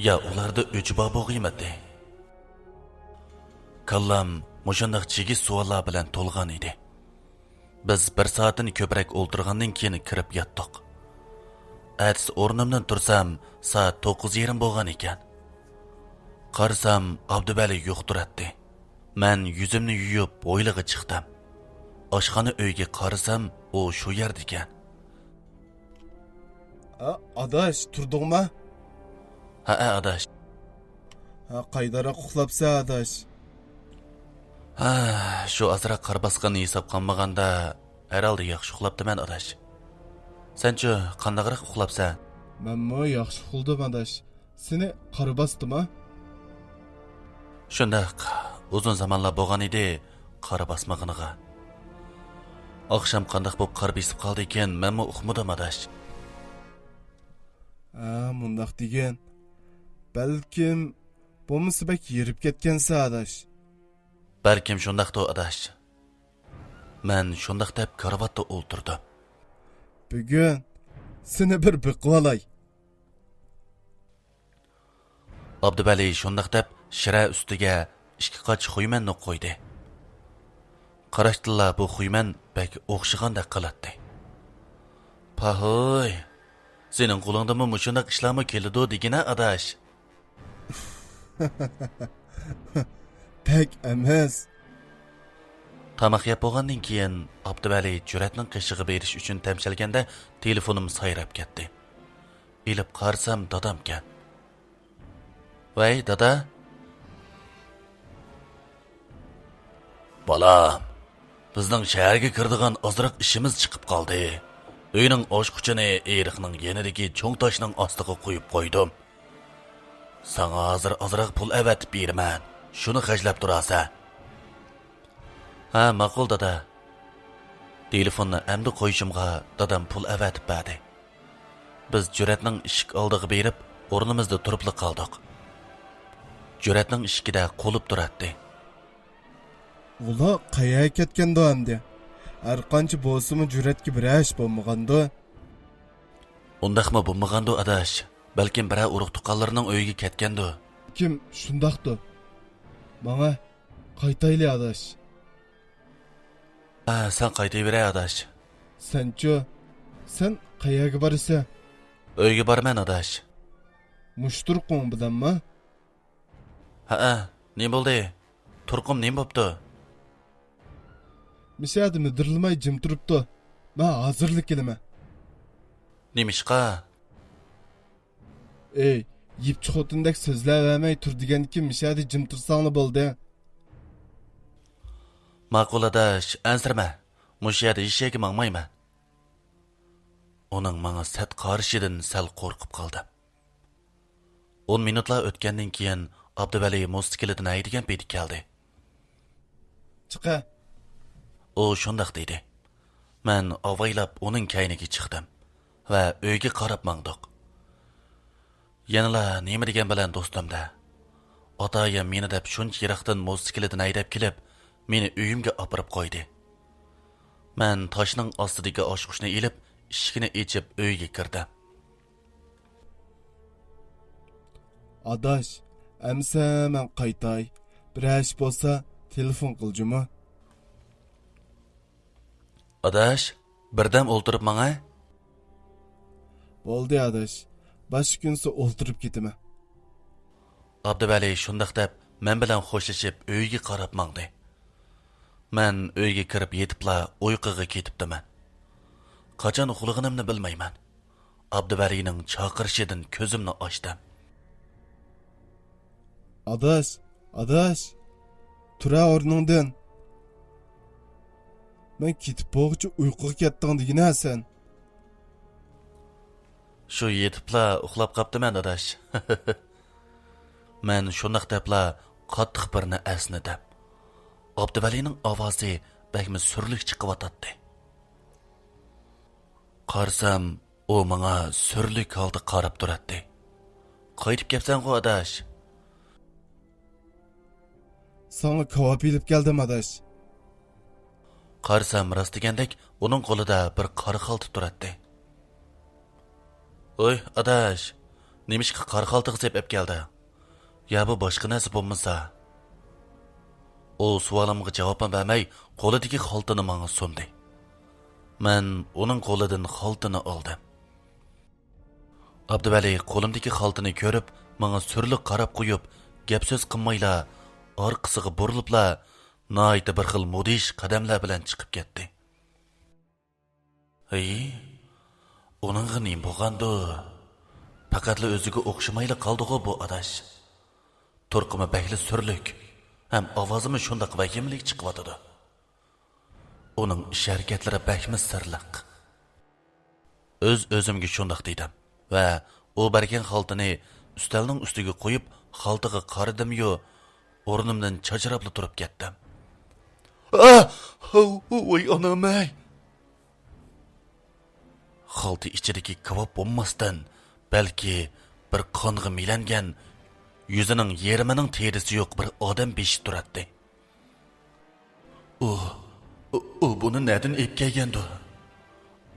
يا ئۇلاردا ئۆچ بار بولغىيمىدى؟ كاللام مۇشۇنداق جىگىش سوئاللار بىلەن تولغان ئىدى. بىز بىر سائەتتىن كۆپرەك ئولتۇرغاندىن كېيىن كىرىپ ياتتۇق. ئەتىسى ئورنۇمدىن تۇرسام، سائەت توققۇز يېرىم بولغان ئىكەن. قارىسام، ئابدۇۋەلى يوق تۇراتتى. مەن يۈزۈمنى يۇيۇپ، ھويلىغا چىقتىم. ئاشخانا ئۆيگە قارىسام، ئۇ شۇ يەردىكەن. ئا، ئاداش، تۇردۇڭما؟ ھەئە، ئاداش. ھە، قايداراق ئۇخلاپسەن، ئاداش؟ ھە، شۇ ئازراق قارا باسقان ھېساب قالمىغاندا، ھەرھالدا ياخشى ئۇخلاپتىمەن، ئاداش. سەنچۇ، قانداقراق ئۇخلاپسەن؟ مەنمۇ ياخشى ئۇخلىدىم، ئاداش. سېنى قارا باستىما؟ شۇنداق، ئۇزۇن زامانلار بولغان ئىدى قارا باسمىغىنىغا. ئاخشام قانداق بولۇپ قارا بېسىپ قالدىكىن، مەنمۇ ئۇقمىدىم، ئاداش. ھە، مۇنداق دېگىن. بەلكىم، بولمىسا بەك ھېرىپ كەتكەنسەن، ئاداش. بەلكىم شۇنداقتۇ، ئاداش. مەن شۇنداق دەپ كارىۋاتتا ئولتۇردۇم. بۈگۈن سېنى بىر بېقىۋالاي. ئابدۇۋەلى شۇنداق دەپ شىرە ئۈستىگە ئىككى قاچا خۇيمەننى قويدى. قاراشتىلا بۇ خۇيمەن بەك ئوخشىغاندەك قىلاتتى. پاھوي، سېنىڭ قولۇڭدىنمۇ مۇشۇنداق ئىشلارمۇ كېلىدۇ دېگىنە، ئاداش. بەك ئەمەس. تاماق يەپ بولغاندىن كېيىن، ئابدۇۋەلى جۈرئەتنىڭ قېشىغا بېرىش ئۈچۈن تەمشەلگەندە، تېلېفونۇم سايراپ كەتتى. ئېلىپ قارىسام، دادامكەن. ۋەي، دادا! بالام، بىزنىڭ شەھەرگە كىرىدىغان ئازراق ئىشىمىز چىقىپ قالدى. ئۆينىڭ ئاچقۇچىنى ئېرىقنىڭ يېنىدىكى چوڭ تاشنىڭ ئاستىغا قويۇپ قويدۇم. ساڭا ھازىر ئازراق پۇل ئەۋەتىپ بېرىمەن. شۇنى خەجلەپ تۇرارسەن. ھە، ماقۇل، دادا. تېلېفوننى ئەمدى قويۇشۇمغا دادام پۇل ئەۋەتىپ بەردى. بىز جۈرئەتنىڭ ئىشىك ئالدىغا بېرىپ، ئورنىمىزدا تۇرۇپلا قالدۇق. جۈرئەتنىڭ ئىشىكىدە قۇلۇپ تۇراتتى. ئۇلار قەيەرگە كەتكەندۇ ئەمدى؟ ھەرقانچە بولسىمۇ جۈرئەتكە بىرەر ئىش بولمىغاندۇ؟ ئۇنداقمۇ بولمىغاندۇ، ئاداش؟ بەلكىم بىرەر ئۇرۇق-تۇغقانلىرىنىڭ ئۆيىگە كەتكەندۇ؟ كىم شۇنداقتۇ؟ ماڭا قايتايلى، ئاداش. ھە، سەن قايتىۋېرەي، ئاداش. سەنچۇ؟ سەن قەيەرگە بارىسەن؟ ئۆيگە بارىمەن، ئاداش. مۇشۇ تۇرقۇڭ بىلەنمۇ؟ ھەئە، نېمە بولدى؟ تۇرقۇم نېمە بوپتۇ؟ مىشەدە مىدىرلىماي جىم تۇرۇپتۇ. مەن ھازىرلا كېلىمەن. نېمىشقا؟ ئەي، يىپچى خوتۇندەك سۆزلەۋەرمەي تۇر دېگەنكى، مىشەدە جىم تۇرساڭلا بولدى. ماقۇل ئاداش، ئەنسىرىمە. مۇشۇ يەردە ھېچ يەرگە ماڭمايمەن. ئۇنىڭ ماڭا سەت قارىشىدىن سەل قورقۇپ قالدىم. ئون مىنۇتلا ئۆتكەندىن كېيىن ئابدۇۋەلى موتوسىكلىتىنى ھەيدىگەن پېتى كەلدى. چىقە. ئۇ شۇنداق دېدى. مەن ئاۋايلاپ ئۇنىڭ كەينىگە چىقتىم ۋە ئۆيگە قاراپ ماڭدۇق. يەنىلا نېمە دېگەن بىلەن دوستۇم-دە. ئاتايىم مېنى دەپ شۇنچە يىراقتىن موتوسىكلىتىنى ھەيدەپ كېلىپ، مېنى ئۆيۈمگە ئاپىرىپ قويدى. مەن تاشنىڭ ئاستىدىكى ئاچقۇچنى ئېلىپ، ئىشىكنى ئېچىپ ئۆيگە كىردىم. ئاداش، ئەمسە مەن قايتاي. بىرەر ئىش بولسا تېلېفون قىل جۇمۇ. ئاداش، بىردەم ئولتۇرۇپ ماڭاي. بولدى ئاداش، باشقا كۈنسى ئولتۇرۇپ كېتىمەن. ئابدۇۋەلى شۇنداق دەپ مەن بىلەن خوشلىشىپ ئۆيىگە قاراپ ماڭدى. مەن ئۆيگە كىرىپ يېتىپلا ئۇيقۇغا كېتىپتىمەن. قاچان ئۇخلىغىنىمنى بىلمەيمەن. ئابدۇۋەلىنىڭ چاقىرىشىدىن كۆزۈمنى ئاچتىم. ئاداش، ئاداش، تۇرە ئورنۇڭدىن. مەن كېتىپ بولغۇچە ئۇيقۇغا كەتتىڭ دېگىنە سەن. شۇ يېتىپلا ئۇخلاپ قاپتىمەن، ئاداش. مەن شۇنداق دەپلا قاتتىق بىرنى ئەسنىدىم. ئابدۇۋەلىنىڭ ئاۋازى بەكمۇ سۈرلۈك چىقىۋاتاتتى. قارىسام، ئۇ ماڭا سۈرلۈك ھالدا قاراپ تۇراتتى. قايتىپ كەپسەنغۇ، ئاداش؟ ساڭا كاۋاپ ئېلىپ كەلدىم، ئاداش. قارىسام، راست دېگەندەك ئۇنىڭ قولىدا بىر قارا خالتا تۇراتتى. ھوي، ئاداش، نېمىشقا قارا خالتىغا سېپىپ كەلدىڭ؟ يا بۇ باشقا نەرسە بولمىسا؟ ئۇ سوئالىمغا جاۋابمۇ بەرمەي، قولىدىكى خالتىنى ماڭا سۇندى. مەن ئۇنىڭ قولىدىن خالتىنى ئالدىم. ئابدۇۋەلى قولۇمدىكى خالتىنى كۆرۈپ، ماڭا سۈرلۈك قاراپ قويۇپ، گەپ-سۆز قىلمايلا، ئارقىسىغا بۇرۇلۇپلا، ناھايىتى بىر خىل مۇدھىش قەدەملەر بىلەن چىقىپ كەتتى. ھەي، ئۇنىڭغا نېمە بولغاندۇ؟ پەقەتلا ئۆزىگە ئوخشىمايلا قالدىغۇ بۇ ئاداش. تۇرقىمۇ بەكلا سۈرلۈك، ھەم ئاۋازىمۇ شۇنداق ۋەھىمىلىك چىقىۋاتىدۇ. ئۇنىڭ ئىش-ھەرىكەتلىرى بەكمۇ سىرلىق. ئۆز-ئۆزۈمگە شۇنداق دېدىم ۋە ئۇ بەرگەن خالتىنى ئۈستەلنىڭ ئۈستىگە قويۇپ، خالتىغا قارىدىميۇ، ئورنۇمدىن چاچراپلا تۇرۇپ كەتتىم. ئاھ! ھو، ھو، ۋاي ئانام-ئەي! خالتا ئىچىدىكى كاۋاپ بولماستىن، بەلكى بىر قانغا مىلەنگەن، يۈزىنىڭ يېرىمىنىڭ تېرىسى يوق بىر ئادەم بېشى تۇراتتى. ئۇ، ئۇ، ئۇ بۇنى نەدىن ئېلىپ كەلگەندۇ؟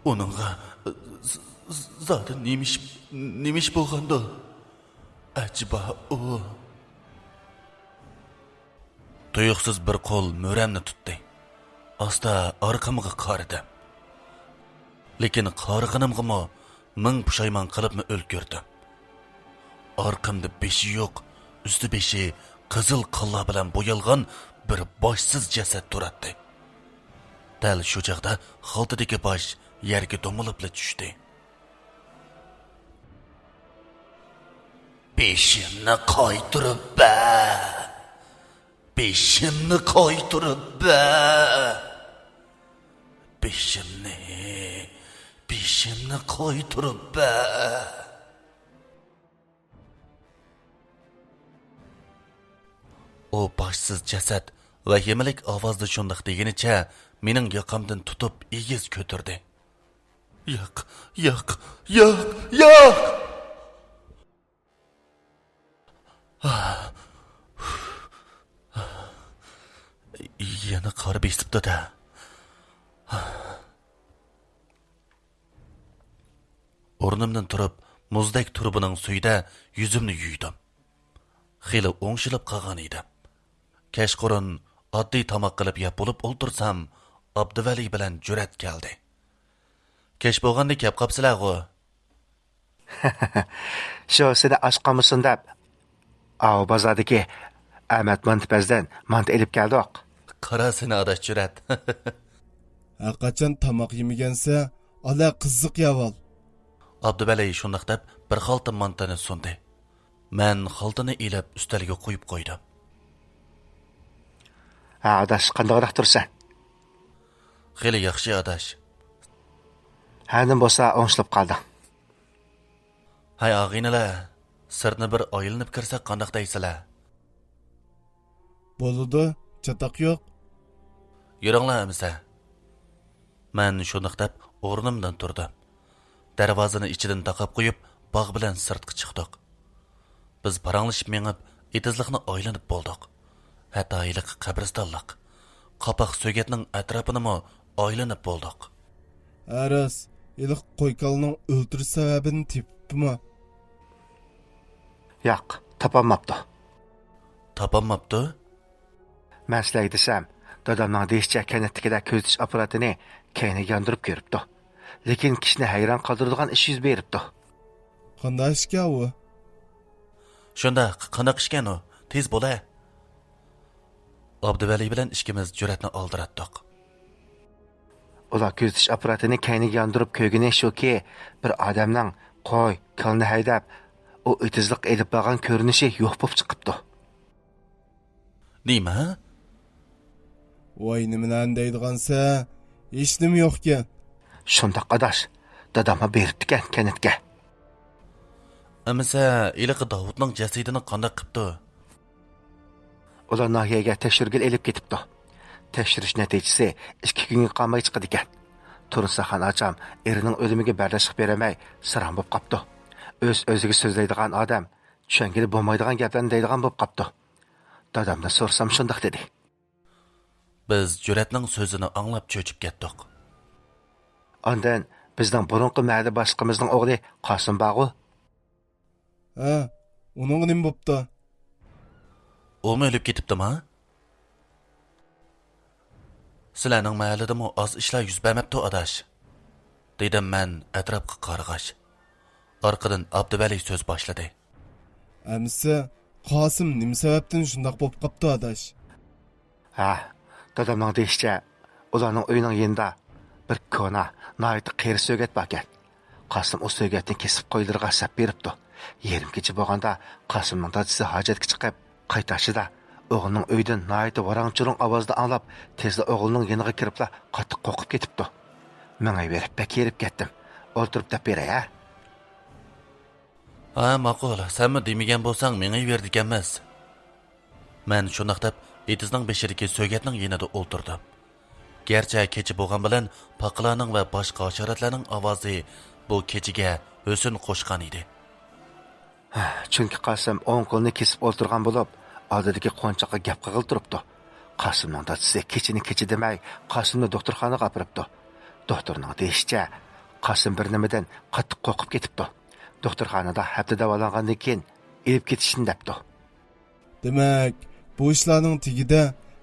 ئۇنىڭغا ز-، ز-، زادى نېمە ئىش، نېمە ئىش بولغاندۇ؟ ئەجەبا ئۇ. تۇيۇقسىز بىر قول مۈرەمنى تۇتتى. ئاستا ئارقامغا قارىدىم. لېكىن قارىغىنىمغىمۇ مىڭ پۇشايمان قىلىپمۇ ئۈلگۈردۈم. ئارقامدا بېشى يوق، ئۈستى بېشى قىزىل قانلار بىلەن بويالغان بىر باشسىز جەسەت تۇراتتى. دەل شۇ چاغدا خالتىدىكى باش يەرگە دومىلاپلا چۈشتى. بېشىمنى قايتۇرۇپ بەر! بېشىمنى قايتۇرۇپ بەر! بېشىمنى، بېشىمنى قايتۇرۇپ بەر! ئۇ باشسىز جەسەت ۋەھىمىلىك ئاۋازدا شۇنداق دېگىنىچە مېنىڭ ياقامدىن تۇتۇپ ئېگىز كۆتۈردى. ياق، ياق، ياق، ياق! ئاھ، قىسىپتۇ-دە. ئورنۇمدىن تۇرۇپ، مۇزدەك تۇرۇبىنىڭ سۈيىدە يۈزۈمنى يۇيدۇم. خېلى ئوڭشىلىپ قالغان ئىدىم. كەچقۇرۇن ئاددىي تاماق قىلىپ يەپ بولۇپ ئولتۇرسام، ئابدۇۋەلى بىلەن جۈرئەت كەلدى. «كەچ بولغاندا كەپ قاپسىلەرغۇ؟» شۇ سېنى ئاچ قالمىسۇن دەپ، ئاۋۇ بازاردىكى ئەمەت مانتىپەزدىن مانتا ئېلىپ كەلدۇق. «قارا سېنى ئاداش جۈرئەت.» «ھەرقاچان تاماق يېمىگەنسە، ئالا قىزىق يەۋال.» ئابدۇۋەلى شۇنداق دەپ بىر خالتا مانتىنى سۇندى. مەن خالتىنى ئېلىپ ئۈستەلگە قويۇپ قويدۇم. «ھە، ئاداش، قانداقراق تۇرسەن؟» «خېلى ياخشى، ئاداش.» «ھە، نېمە بولسا ئوڭشىلىپ قالدىڭ.» «ھەي، ئاغىنىلەر، سىرتنى بىر ئايلىنىپ كىرسەك قانداق دەيسىلەر؟» «بولىدۇ، چاتاق يوق.» «يۈرۈڭلار ئەمىسە.» مەن شۇنداق دەپ ئورنۇمدىن تۇردۇم. دەرۋازىنى ئىچىدىن تاقاپ قويۇپ، باغ بىلەن سىرتقا چىقتۇق. بىز پاراڭلىشىپ مېڭىپ، ئېتىزلىقنى ئايلىنىپ بولدۇق. ھەتتا ھېلىقى قەبرىستانلىق، قاپاق سۆگەتنىڭ ئەتراپىنىمۇ ئايلىنىپ بولدۇق. «ھە راست، ھېلىقى قوي-كالىنىڭ ئۆلتۈرۈش سەۋەبىنى تېپىپتىمۇ؟» «ياق، تاپالماپتۇ.» «تاپالماپتۇ؟» «مەن سىلەرگە دېسەم، دادامنىڭ دېيىشىچە، كەنتتىكىلەر كۆزىتىش ئاپپاراتىنى كەينىگە ياندۇرۇپ كۆرۈپتۇ. لېكىن كىشىنى ھەيران قالدۇرىدىغان ئىش يۈز بېرىپتۇ.» «قانداق ئىشكەن ئۇ؟» «شۇنداق، قانداق ئىشكەن ئۇ؟ تېز بولە.» ئابدۇۋەلى بىلەن ئىككىمىز جۈرئەتنى ئالدىراتتۇق. «ئۇلار كۆزىتىش ئاپپاراتىنى كەينىگە ياندۇرۇپ كۆرگىنى شۇكى، بىر ئادەمنىڭ قوي، كالىنى ھەيدەپ، ئۇ ئېتىزلىققا ئېلىپ بارغان كۆرۈنۈشى يوق بولۇپ چىقىپتۇ.» «نېمە؟» «ۋاي، نېمىلەرنى دەيدىغانسە، ھېچنېمە يوقكەن.» «شۇنداق ئاداش، داداممۇ بېرىپتىكەن كەنتكە.» «ئەمىسە، ھېلىقى داۋۇتنىڭ جەسىتىنى قانداق قىپتۇ؟» «ئۇلار ناھىيەگە تەكشۈرگىلى ئېلىپ كېتىپتۇ. تەكشۈرۈش نەتىجىسى ئىككى كۈنگە قالماي چىقىدىكەن. تۇرساخان ئاچام ئېرىنىڭ ئۆلۈمىگە بەرداشلىق بېرەلمەي ساراڭ بولۇپ قاپتۇ. ئۆز-ئۆزىگە سۆزلەيدىغان ئادەم چۈشەنگىلى بولمايدىغان گەپلەرنى دەيدىغان بولۇپ قاپتۇ. دادامدىن سورىسام شۇنداق دېدى.» بىز جۈرئەتنىڭ سۆزىنى ئاڭلاپ چۆچۈپ كەتتۇق. «ئاندىن بىزنىڭ بۇرۇنقى مەھەللە باشلىقىمىزنىڭ ئوغلى قاسىم بارغۇ.» «ھە، ئۇنىڭغا نېمە بوپتۇ؟» «ئۇمۇ ئۆلۈپ كېتىپتىما؟» «سىلەرنىڭ مەھەللىدىمۇ ئاز ئىشلار يۈز بەرمەپتۇ، ئاداش.» دېدىم مەن ئەتراپقا قارىغاچ. ئارقىدىن ئابدۇۋەلى سۆز باشلىدى. ئەمىسە، قاسىم نېمە سەۋەبتىن شۇنداق بولۇپ قاپتۇ، ئاداش؟ ھە، دادامنىڭ دېيىشىچە، ئۇلارنىڭ ئۆيىنىڭ يېنىدا بىر كونا، ناھايىتى قېرى سۆگەت باركەن. قاسىم ئۇ سۆگەتنى كېسىپ قويلىرىغا سەپ بېرىپتۇ. يېرىم كېچە بولغاندا قاسىمنىڭ دادىسى ھاجەتكە چىقىپ، قايتاشىدا ئوغلىنىڭ ئۆيىدىن ناھايىتى ۋاراڭ-چۇرۇڭ ئاۋازنى ئاڭلاپ، تېزلا ئوغلىنىڭ يېنىغا كىرىپلا قاتتىق قورقۇپ كېتىپتۇ. مېڭىۋېرىپ بەك ھېرىپ كەتتىم. ئولتۇرۇپ دەپ بېرەي، ھە؟ ھە، ماقۇل، سەنمۇ دېمىگەن بولساڭ مېڭىۋېرىدىكەنمىز. مەن شۇنداق دەپ ئېتىزنىڭ بېشىدىكى سۆگەتنىڭ يېنىدا ئولتۇردۇم. گەرچە كېچە بولغان بىلەن پاقىلارنىڭ ۋە باشقا ھاشاراتلارنىڭ ئاۋازى بۇ كېچىگە ھۆسن قوشقان ئىدى. چۈنكى قاسىم ئوڭ قولىنى كېسىپ ئولتۇرغان بولۇپ، ئالدىدىكى قونچاققا گەپ قىلغىلى تۇرۇپتۇ. قاسىمنىڭ دادىسى كېچىنى كېچە دېمەي، قاسىمنى دوختۇرخانىغا ئاپىرىپتۇ. دوختۇرنىڭ دېيىشىچە، قاسىم بىر نېمىدىن قاتتىق قورقۇپ كېتىپتۇ. دوختۇرخانىدا ھەپتە داۋالانغاندىن كېيىن ئېلىپ كېتىشنى دەپتۇ. دېمەك، بۇ ئىشلارنىڭ تېگىدە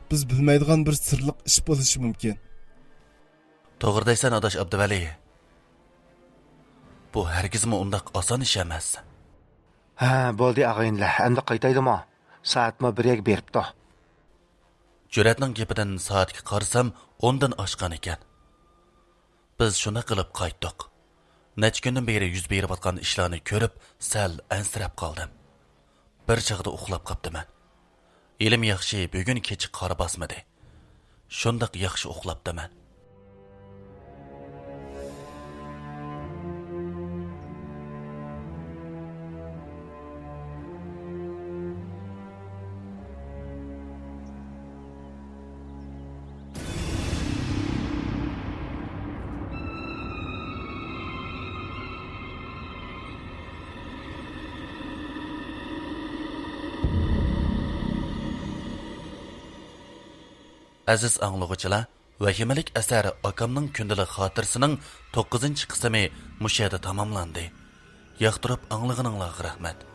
بىز بىلمەيدىغان بىر سىرلىق ئىش بولۇشى مۇمكىن. توغرا دەيسەن، ئاداش ئابدۇۋەلى. بۇ ھەرگىزمۇ ئۇنداق ئاسان ئىش ئەمەس. ھە، بولدى، ئاغىنىلەر، ئەمدى قايتايلىمۇ؟ سائەتمۇ بىر يەرگە بېرىپتۇ. جۈرئەتنىڭ گېپىدىن سائەتكە قارىسام، ئوندىن ئاشقان ئىكەن. بىز شۇنداق قىلىپ قايتتۇق. نەچچە كۈندىن بېرى يۈز بېرىۋاتقان ئىشلارنى كۆرۈپ، سەل ئەنسىرەپ قالدىم. بىر چاغدا ئۇخلاپ قاپتىمەن. ھېلىمۇ ياخشى، بۈگۈن كېچە قار باسمىدى. شۇنداق ياخشى ئۇخلاپتىمەن. ئەزىز ئاڭلىغۇچىلار، ۋەھىمىلىك ئەسەر ئاكامنىڭ كۈندىلىك خاتىرىسىنىڭ توققۇزىنچى قىسمى مۇشۇ يەردە تاماملاندى. ياقتۇرۇپ ئاڭلىغىنىڭلارغا رەھمەت.